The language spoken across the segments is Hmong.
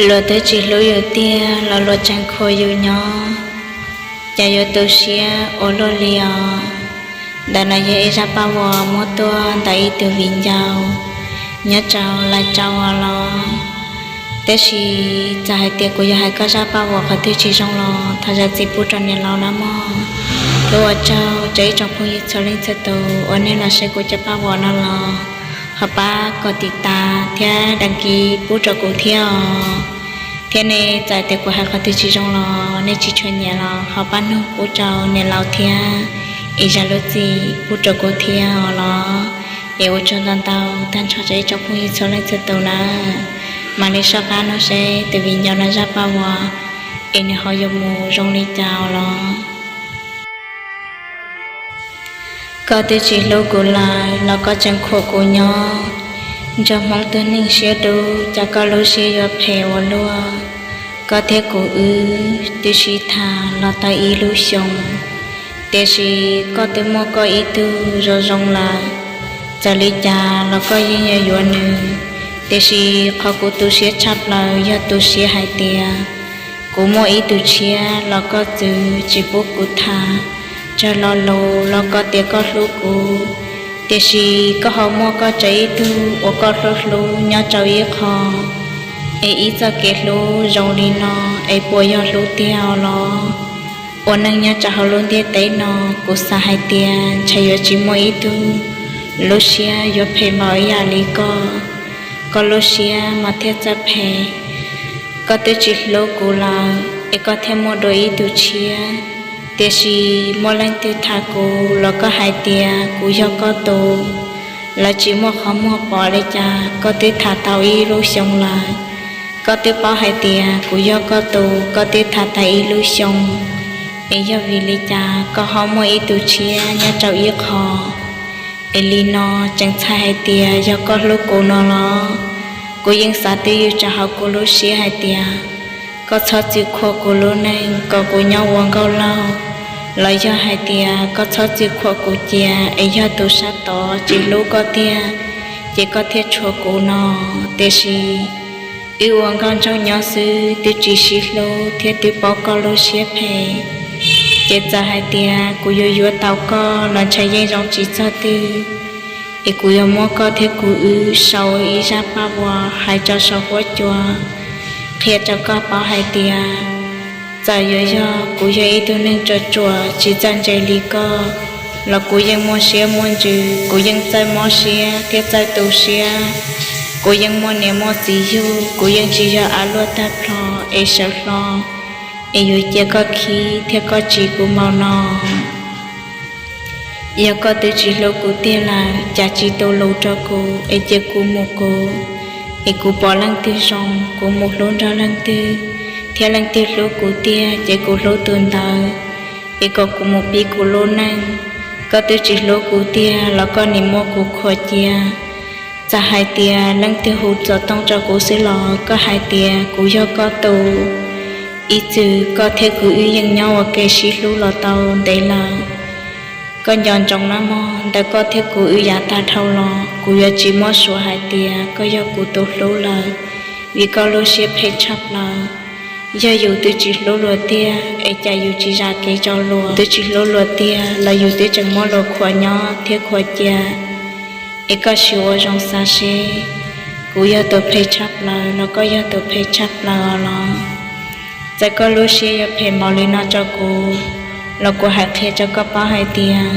Luag twb tsis hlub yus tiag los luag tseem khuam yus nyob, cas yuav tu siab ua luaj li os. Ntawm no yog ib zaj paj uas muab tuaj ntawm ib tug viv ncaus nyob rau Lais Tsau os los. Tab sis txawm hais tias kuv yuav hais koj zaj paj uas qhov twg tsis zoo los thov zam txim pub rau niam laus nawb mog. Kuv ua tsaug rau ib tsoom phooj ywg txhua leej txhua tus uas nej los saib kuv cov paj uas no los ho pab kom tiv tas thiab đăng ký pub rau kuv thiab os. Thiab nej txawm tias kuv hais qhov twg tsis zoo los nej tsis tshua nyiam los ho pab nug pub rau niam laus thiab, es zam lub txim pub rau kuv thiab os los. Es ua tsaug ntau ntau tag nrho rau ib tsoom phooj ywg txhua leej txhua tus nawb. Mam li soj qab nug seb tus viv ncaus no zaj paj uas es nws ho yuav mus zoo li cas os los. Koj twb tsis hlub kuv lawm los koj tseem khuam kuv nyob. Ntsoj Hmoob tug neeg siab dub, cas koj lub siab yuav phem ua luaj. Koj thiab kuv wb twb sib tham los tau ib lub xyoo, tiam sis koj twb muaj koj ib tug zoo zoo lawm. Txawm li cas los koj yeej yuav yuav nws, tiam sis qhov kuv tu siab tshaj plaws yog tu siab hais tias kuv muaj ib tug tshiab los koj txwv tsis pub kuv tham. Tsawg lo lus los koj tias koj hlub kuv, tiam sis koj ho muaj koj tsev ib tug uas koj hlub hlub nyob rau ib qho, es ib txoj kev hlub zoo li no es puas yog hlub tiag os los? Ua neej nyob rau hauv lub ntiaj teb no, kuv xav hais tias ntshe yuav tsis muaj ib tug lub siab yuav phem npaum ib yam li koj. Koj lub siab mas thiaj txawj phem. Koj twb tsis hlub kuv lawm es koj thiaj muaj dua ib tug tshiab, tiam sis muaj leej twg tham kuv los koj hais tias kuv yog koj tus. Lawv tsis muaj qhov muag pom li cas, koj twb tham tau ib lub xyoo lawm. Koj twb paub hais tias kuv yog koj tus, koj twb tham tau ib lub xyoo, es yog vim li cas koj ho muaj ib tug tshiab nyob rau ib qho? Es li no tseem txhais hais tias yog koj hlub kuv no los? Kuv yeej xav twj ywm rau hauv kuv lub siab hais tias koj txhob txwm khuam kuv lub neej kom kuv nyob ua nkauj laug, los yog hais tias koj txhob txwm khuam kuv cia es yog tus sab tod tsis hlub koj tiag, ces koj thiaj tshuav kuv no. Tiam sis wb ua nkauj ntxawm nyob xwb twb tsis sib hlub thiab twb paub koj lub siab phem, ces txawm hais tias kuv yuav yuav tau koj los ntshe yeej zoo tsis txog twg. Es kuv yuav muab koj thiab kuv wb sau ib zaj paj uas hais rau saum huab cua, qhia rau koj paub hais tias txawm yuav yog kuv yog ib tug neeg ruam ruam tsis txawj ntse li koj, los kuv yeej muaj siab muaj ntsws, kuv yeej txawj mob siab thiab txawj tu siab. Kuv yeej muaj niam muaj txiv yug, kuv yeej tsis yog av luaj tag plho es sawv hlo, es yuav cia koj khib thiab koj tsis kuv npaum no. Yog koj twb tsis hlub kuv tiag lawm, cas tsis tu lus rau kuv es cia kuv mus kuv, es kuv pom leej twg zoo kuv mus hlub nrog leej twg, thiab leej twg hlub kuv tiag ces kuv hlub tus ntawd, es kom kuv mus pib kuv lub neej. Koj twb tsis hlub kuv tiag los koj nim muab kuv khuam cia. Txawm hais tias leej twg hu xov tooj rau kuv xwb los koj hais tias kuv yog koj tus. Ib txwm koj thiab kuv wb yeej nyob ua ke sib hlub los tau ntev lawm. Koj nco ntsoov nawb mog, ntawm koj thiab kuv wb yav tag dhau los kuv yuav tsis muab suav hais tias koj yog kuv tus hlub lawm, vim koj lub siab phem tshaj plaws. Yog yus twb tsis hlub luag tiag es cas yus tsis zam kev rau luag? Twb tsis hlub luag tiag los yus twb tseem muab luag khuam nyob thiab khuam cia. Es koj sim ua zoo xav seb, kuv yog tus phem tshaj plaws los koj yog tus phem tshaj plaws os los? Txawm koj lub siab yuav phem npaum li no rau kuv, los kuv hais qhia rau koj paub hais tias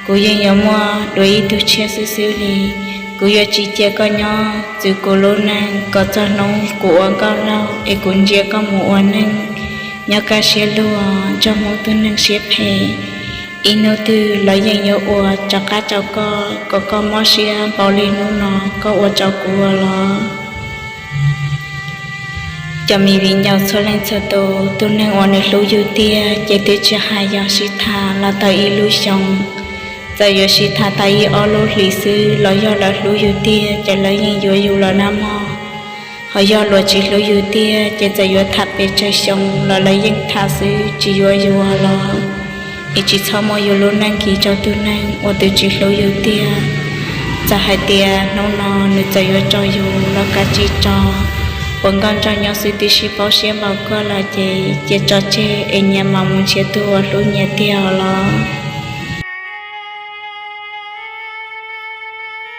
kuv yeej yuav muaj dua ib tug tshiab xwb xwb li. Kuv yuav tsis cia koj nyob txwv kuv lub neej kom txog hnub kuv ua nkauj laug es kuv ntsia koj mus ua neej nyob kaj siab lug. Ntsoj Hmoob tug neeg siab phem, ib hnub twg lawv yeej yuav ua rov qab rau koj kom koj mob siab npaum li hnub no koj ua rau kuv os los? Cov me viv ncaus txhua leej txhua tus, tus neeg uas nws hlub yus tiag ces twb tsis hais yog sib tham los tau ib lub xyoo, txawm yuav sib tham tau ib ob lub hlis xwb los yog lawv hlub yus tiag ces lawv yeej yuav yus lawm nawb mog. Ho yog luag tsis hlub yus tiag ces txawm yuav tham pes tsawg xyoo los lawv yeej tham xwb tsis yuav yus los. Es tsis txhob muab yus lub neej kis rau tus neeg uas twb tsis hlub yus tiag. Txawm hais tias hnub no nws txawm yuav tso yus los kav tsij tso, Puas nkauj nraug nyob xwb twb sib paub siab npaum koj lawm ces cia tso tseg es nyias mam mus nrhiav tus uas hlub nyias tiag los.